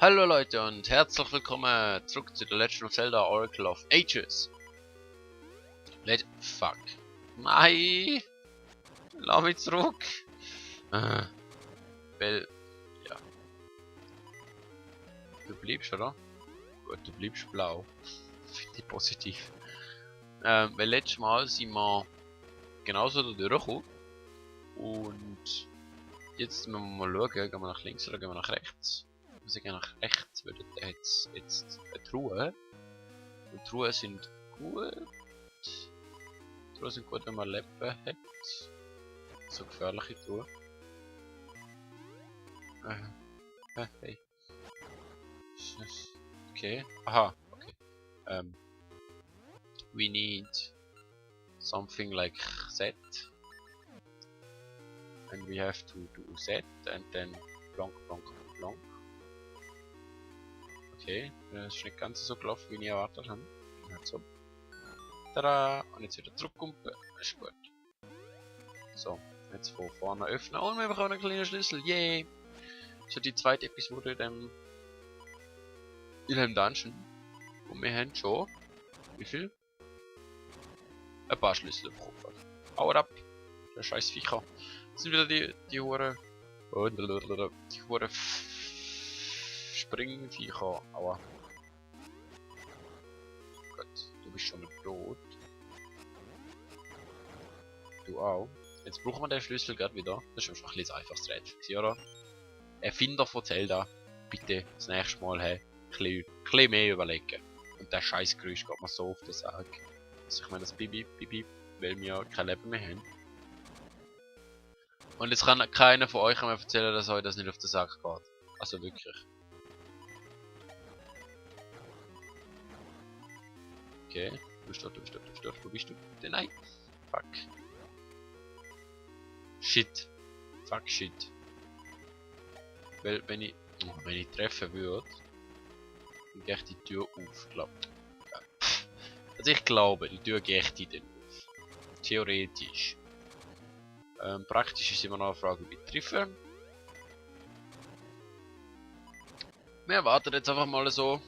Hallo Leute und herzlich willkommen zurück zu The Legend of Zelda Oracle of Ages. Fuck. Nein! Lass mich zurück! Weil, ja. Du bleibst, oder? Gut, du bleibst blau. Finde ich positiv. Weil letztes Mal sind wir genauso da durchgekommen. Und jetzt müssen wir mal schauen, gehen wir nach links oder gehen wir nach rechts? Also gehen nach rechts, weil da hat es jetzt eine Truhe. Und Truhen sind gut. Truhen sind gut, wenn man Leben hat. So gefährliche Truhen. Hey. Okay. Aha, okay. We need something like that. And we have to do that and then plonk, plonk, plonk. Okay, das ist nicht ganz so gelaufen, wie ich erwartet habe. So. Tada! Und jetzt wieder zurückkumpen. Ist gut. So, jetzt von vorne öffnen. Und wir bekommen einen kleinen Schlüssel. Yay! Das ist die zweite Episode in dem Dungeon. Und wir haben schon. Wie viel? Ein paar Schlüssel bekommen. Haut ab! Der scheiß Viecher. Das sind wieder die Hure. Die Hure Springviecher. Aua. Gott, du bist schon tot. Du auch. Jetzt brauchen wir den Schlüssel gerade wieder. Das ist einfach ein bisschen einfaches Rätsel, oder? Erfinder von Zelda, bitte das nächste Mal ein bisschen mehr überlegen. Und der scheiß Geräusch geht mir so auf den Sack. Also ich meine das Bibi, weil wir kein Leben mehr haben. Und jetzt kann keiner von euch mehr erzählen, dass euch das nicht auf den Sack geht. Also wirklich. Okay, du bist dort, wo bist du? Nein. Fuck. Shit. Fuck shit. Weil wenn ich treffen würde, dann gehe ich die Tür auf, glaube ich. Also ich glaube, die Tür gehe ich die dann auf. Theoretisch. Praktisch ist immer noch eine Frage, wie treffen. Wir warten jetzt einfach mal so.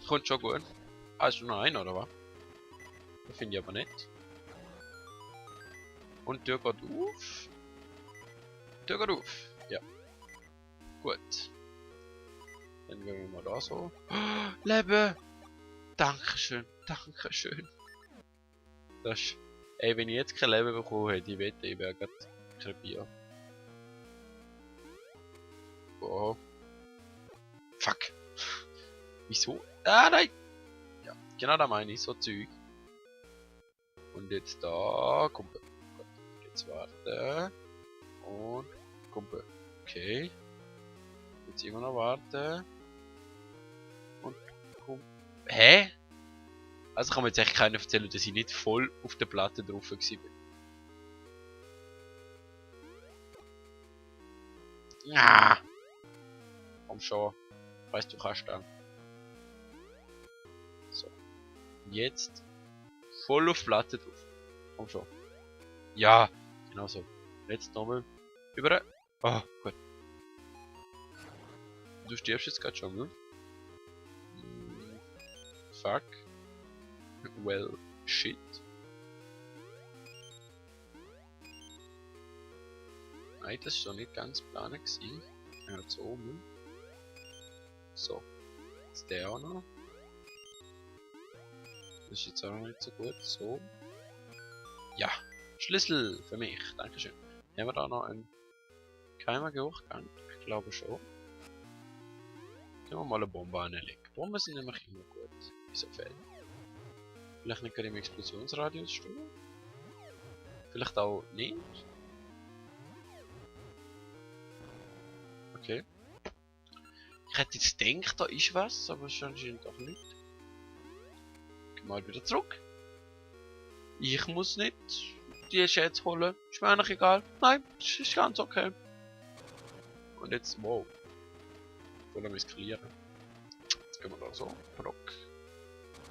Kommt schon gut. Ah, ist nur noch einer, oder was? Das finde ich aber nicht. Und die Tür geht auf. Die Tür geht auf. Ja. Gut. Dann gehen wir mal da so. Oh, Leben! Dankeschön, dankeschön. Das ist... Ey, wenn ich jetzt kein Leben bekommen hätte, ich wette, ich wäre gerade krepiert. Oh. Fuck. Wieso? Ah, nein! Ja, genau da meine ich, so Zeug. Und jetzt da, Kumpel. Jetzt warten. Und Kumpel. Okay. Jetzt immer noch warten. Und Kumpel. Hä? Also kann mir jetzt echt keiner erzählen, dass ich nicht voll auf der Platte drauf war. Ja. Komm schon. Weißt du, kannst dann. So. Und jetzt voll auf Platte drauf. Komm schon. Ja, genau so. Jetzt nochmal über. Ah, gut. Du stirbst jetzt gerade schon, ne? Fuck. Well, shit. Nein, das ist doch nicht ganz planen gewesen. Ja, so oben. So. Jetzt der auch noch. Das ist jetzt auch noch nicht so gut. So. Ja. Schlüssel für mich. Dankeschön. Haben wir da noch einen Keimer hochgegangen? Ich glaube schon. Können wir mal eine Bombe anlegen. Bomben sind nämlich immer gut. Wieso fällt? Vielleicht nicht gerade im Explosionsradius stehen? Vielleicht auch nicht? Okay. Ich hätte jetzt gedacht, da ist was, aber es anscheinend doch nicht. Geh mal wieder zurück. Ich muss nicht die Schätze holen. Ist mir eigentlich egal. Nein, ist ganz okay. Und jetzt, wow. Voll am Eskalieren. Jetzt gehen wir da so. Rock.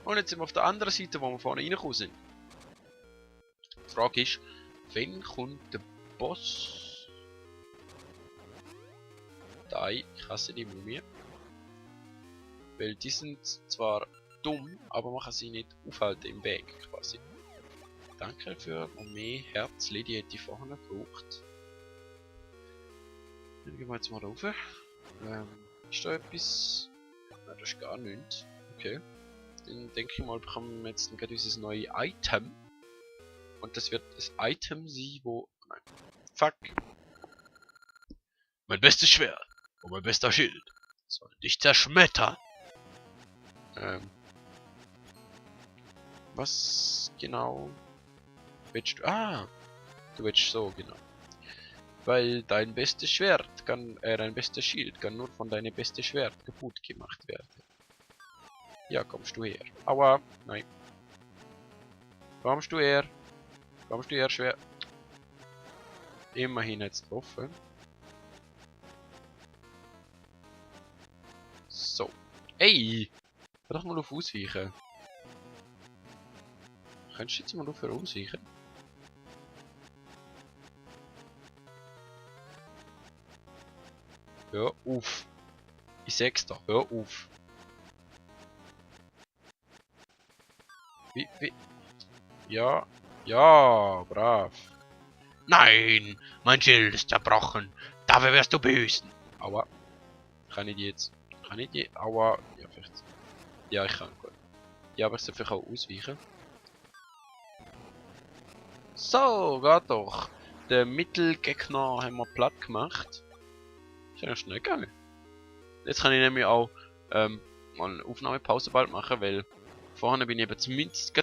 Und jetzt sind wir auf der anderen Seite, wo wir vorne reingekommen sind. Die Frage ist, wann kommt der Boss? Da, ich hasse die Mumie. Weil die sind zwar dumm, aber man kann sie nicht aufhalten im Weg quasi. Danke für mehr Herz. Die hätte ich vorher gebraucht. Dann gehen wir jetzt mal rauf. Ist da etwas? Nein, das ist gar nichts. Okay. Dann denke ich mal, bekommen wir jetzt gerade dieses neue Item. Und das wird das Item sein, wo... Nein. Fuck. Mein bestes Schwert und mein bester Schild soll dich zerschmettern. Was genau willst du? Ah, du willst so, genau. Weil dein bestes Schwert kann, dein bestes Schild kann nur von deinem bestes Schwert kaputt gemacht werden. Ja, kommst du her. Aua, nein. Kommst du her? Kommst du her, Schwert? Immerhin jetzt getroffen. So. Ey! Hör doch mal auf ausweichen. Könntest du jetzt mal aufhören ausweichen? Hör auf. Ich sag's doch, hör auf. Wie? Ja. Ja, brav. Nein! Mein Schild ist zerbrochen. Dafür wirst du büßen. Aua. Kann ich die jetzt? Kann ich die? Aua. Ja, vielleicht. Ja, ich kann. Gut. Ja, aber ich soll vielleicht auch ausweichen. So, geht doch. Den Mittelgegner haben wir platt gemacht. Ist ja schnell gegangen. Jetzt kann ich nämlich auch mal eine Aufnahmepause bald machen, weil vorhin bin ich eben zumindest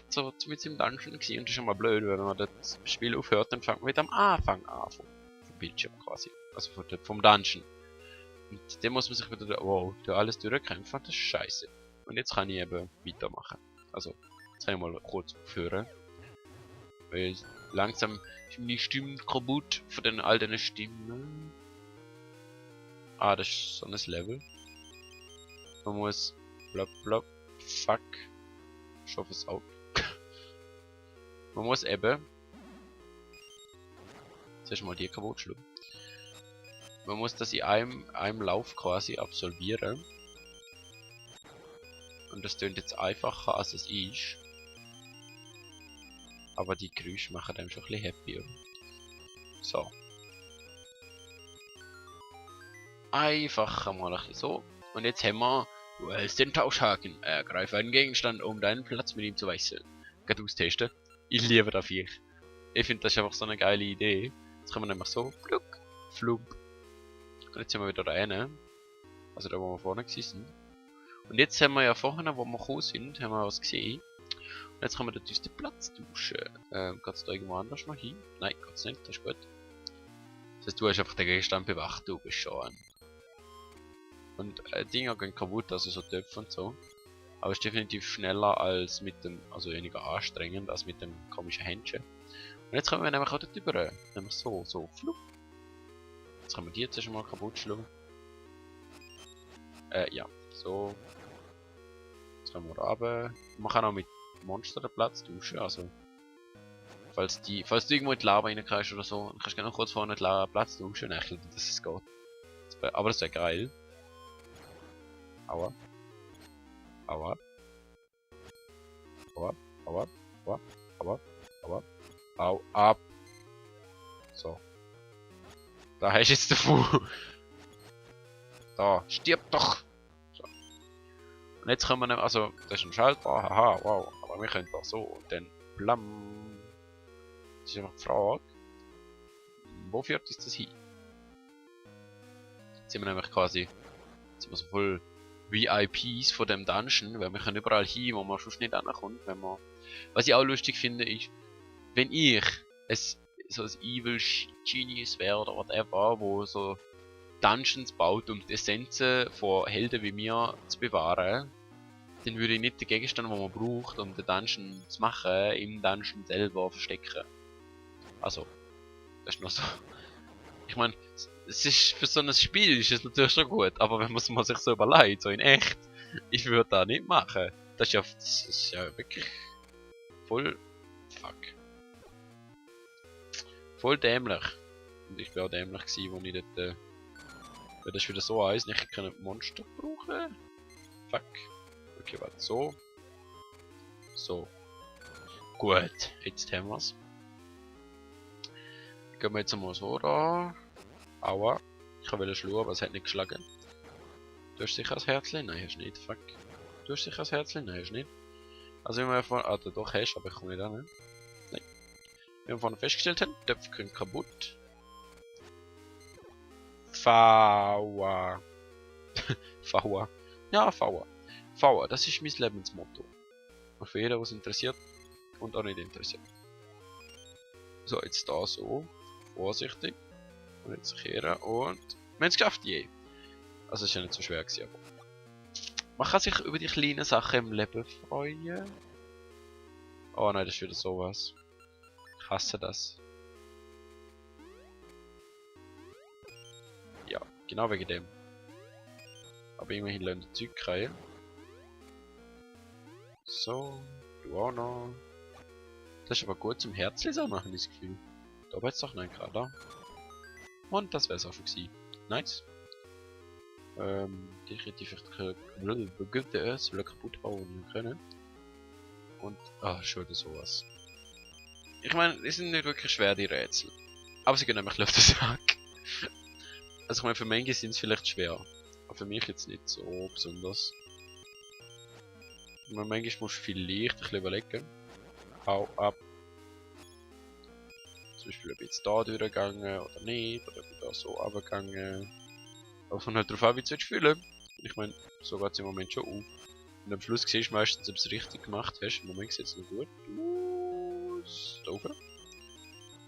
im Dungeon gewesen und das ist schon mal blöd, weil wenn man das Spiel aufhört, dann fängt man wieder am Anfang an vom Bildschirm quasi. Also vom Dungeon. Und dann muss man sich wieder alles durchkämpfen, das ist scheiße. Und jetzt kann ich eben weitermachen. Also, jetzt kann ich mal kurz aufhören. Weil langsam ist meine Stimme kaputt von den all den Stimmen. Ah, das ist so ein Level. Man muss blub. Fuck. Ich hoffe es auch. Man muss eben. Zuerst mal die kaputt schlagen. Man muss das in einem Lauf quasi absolvieren. Und das klingt jetzt einfacher als es ist. Aber die Geräusche machen einem schon ein bisschen happier. So. Einfach mal ein bisschen so. Und jetzt haben wir, du hältst den Tauschhaken. Ergreife einen Gegenstand, um deinen Platz mit ihm zu wechseln. Geht austesten. Ich liebe das Viech. Ich finde das ist einfach so eine geile Idee. Jetzt können wir nämlich so, flug. Und jetzt sind wir wieder rein. Also da wo wir vorne sind. Und jetzt haben wir ja vorhin, wo wir gekommen sind, haben wir was gesehen. Und jetzt können wir dort den Platz tauschen. Geht's da irgendwo anders noch hin? Nein, geht's nicht, das ist gut. Das heißt, du hast einfach den Gegenstand bewacht, du bist schon an. Und Dinger gehen kaputt, also so Töpfe und so. Aber es ist definitiv schneller als mit dem, also weniger anstrengend als mit den komischen Händchen. Und jetzt können wir nämlich auch dort rüber. Nämlich so, flup. Jetzt können wir die jetzt schon mal kaputt schlagen. Ja, so. Jetzt können wir runter. Man kann auch mit Monster den Platz tauschen, also. Falls du irgendwo in die Lava reinkriegst oder so, dann kannst du gerne noch kurz vorne den Platz tauschen, dann dass es geht. Aber das wäre geil. Aua. Au, ab. So. Da hast du jetzt den Fu. Da, stirb doch. So. Und jetzt können wir nämlich, also, das ist ein Schalter, haha, wow. Aber wir können doch so und dann blam. Das ist einfach die Frage. Wo führt uns das hin? Jetzt sind wir nämlich quasi, jetzt sind wir so voll VIPs von dem Dungeon, weil wir können überall hin, wo man sonst nicht ankommt, wenn man... Was ich auch lustig finde ist, wenn ich so ein Evil Genius wäre oder whatever, wo so Dungeons baut, um die Essenzen von Helden wie mir zu bewahren, dann würde ich nicht den Gegenstand, den man braucht, um den Dungeon zu machen, im Dungeon selber verstecken. Also, das ist noch so... Ich meine, es ist für so ein Spiel ist es natürlich schon gut, aber wenn man sich so überlegt, so in echt, ich würde das nicht machen. Das ist ja wirklich voll fuck. Voll dämlich. Und ich war auch dämlich gewesen, wo ich dort, weil das wieder so eins nicht können Monster brauchen. Fuck. Okay, warte, so. So. Gut, jetzt haben wir's. Gehen wir jetzt einmal so da. Aua. Ich wollte schlagen, aber es hat nicht geschlagen. Du hast sicher ein Herzchen? Nein, hast nicht. Fuck. Du hast sicher ein Herzchen? Nein, hast nicht. Also wie wir vorhin... Ah, doch hast, aber ich komme nicht an. Nein. Wie wir vorhin festgestellt haben, Töpfe können kaputt. Faua. Faua. Ja, Faua. Faua, das ist mein Lebensmotto. Und für jeden, was interessiert und auch nicht interessiert. So, jetzt da so. Vorsichtig. Und jetzt kehren und... Wir haben es geschafft, je. Also es ist ja nicht so schwer gewesen, aber... Man kann sich über die kleinen Sachen im Leben freuen. Oh nein, das ist wieder sowas. Ich hasse das. Ja, genau wegen dem. Aber immerhin lernen die Zeug kriegen. So, du auch noch. Das ist aber gut zum Herzlesen machen, das Gefühl. Da war jetzt doch nein gerade da. Und das wäre es auch schon gewesen. Nice. Die hätte ich vielleicht soll kaputt hauen können. Und, schon wieder sowas. Ich meine, die sind nicht wirklich schwer, die Rätsel. Aber sie gehen nämlich auf den Sack. Also ich meine, für manche sind es vielleicht schwer. Aber für mich jetzt nicht so besonders. Manchmal musst du vielleicht ein bisschen überlegen. Hau ab. Zum Beispiel ob ich jetzt da durchgegangen oder nicht, oder ob ich da so runtergegangen. Aber von halt darauf an, wie du es fühlen. Ich meine, so geht es im Moment schon auf. Und am Schluss siehst du meistens, ob du es richtig gemacht hast. Im Moment sieht es noch gut aus. Da oben.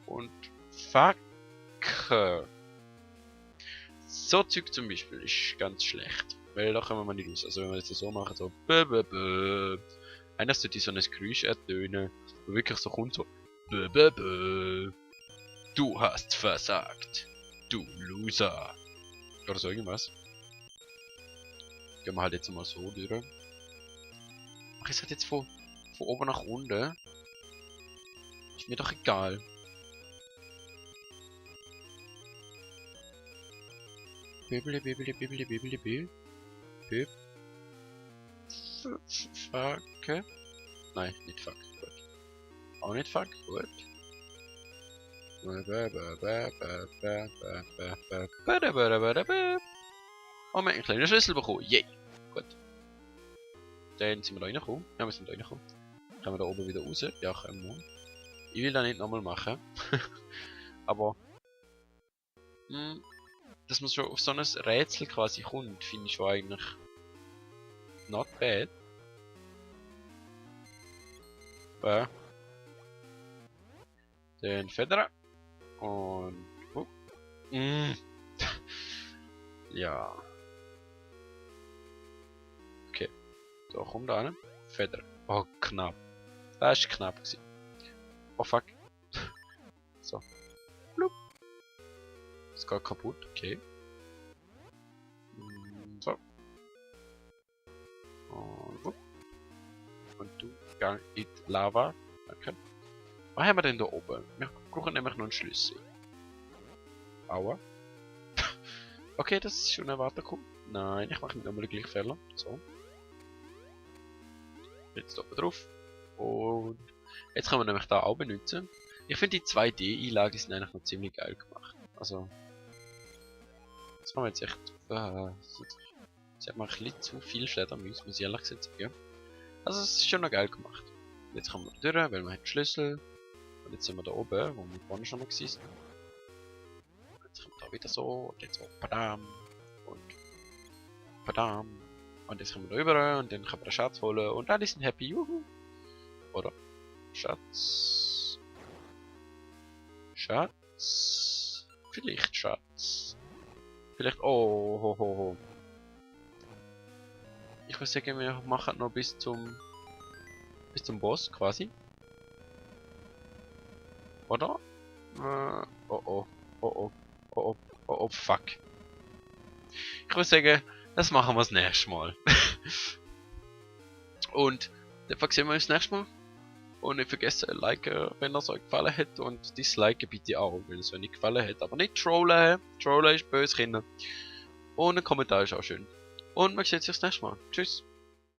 Und fuck. So Zeug zum Beispiel ist ganz schlecht. Weil da kommen wir nicht raus. Also wenn wir das so machen, so eines sollte so ein Geräusch ertönen, wo wirklich so kommt so du hast versagt. Du Loser. Oder so irgendwas. Gehen wir halt jetzt mal so durch. Ach, es hat jetzt von oben nach unten. Ist mir doch egal. Bibli, bibli, bibli, bibli, bibli. Bib. Fuck. Nein, nicht fuck. Gut. Auch nicht fuck. Gut. Oh, wir haben einen kleinen Schlüssel bekommen. Yay. Gut. Dann sind wir da reingekommen. Ja, wir sind da reingekommen. Können wir da oben wieder raus? Ja, können wir. Ich will das nicht nochmal machen. Aber... dass man schon auf so ein Rätsel quasi kommt, finde ich schon eigentlich... not bad. Den Federer. Und... ja. Okay. Da kommt einer. Federer. Oh, knapp. Das war knapp gewesen. Oh fuck. So. Blub. Es geht kaputt. Okay. So. Und wupp. Und du gang in die Lava. Danke. Was haben wir denn da oben? Wir brauchen nämlich noch einen Schlüssel. Aua. Okay, das ist schon erwartet. Nein, ich mache nicht nochmal den gleichen Fehler. So. Jetzt oben drauf. Und jetzt können wir nämlich da auch benutzen. Ich finde die 2D-Einlagen sind eigentlich noch ziemlich geil gemacht. Also. Das haben wir jetzt echt. Jetzt hat man ein bisschen zu viel Fledermaus, muss ich ehrlich gesagt sagen. Also es ist schon noch geil gemacht. Jetzt kommen wir durch, weil wir haben den Schlüssel. Und jetzt sind wir da oben, wo wir vorne schon mal waren. Jetzt kommt da wieder so, und jetzt so padam. Und padam. Und jetzt kommen wir da rüber und dann können wir den Schatz holen und alle sind happy, juhu. Oder? Schatz. Schatz. Vielleicht Schatz. Vielleicht. Oh, ho, ho, ho. Ich würde sagen, wir machen noch bis zum Boss quasi. Oder? Oh oh. Oh oh. Oh oh. Oh oh. Fuck. Ich würde sagen, das machen wir das nächste Mal. Und dann sehen wir uns das nächste Mal. Und nicht vergessen, liken, wenn es euch gefallen hat. Und disliken bitte auch, wenn es euch nicht gefallen hat. Aber nicht trollen. Trollen ist böse, Kinder. Und ein Kommentar ist auch schön. Und man sieht sich das nächste Mal. Tschüss.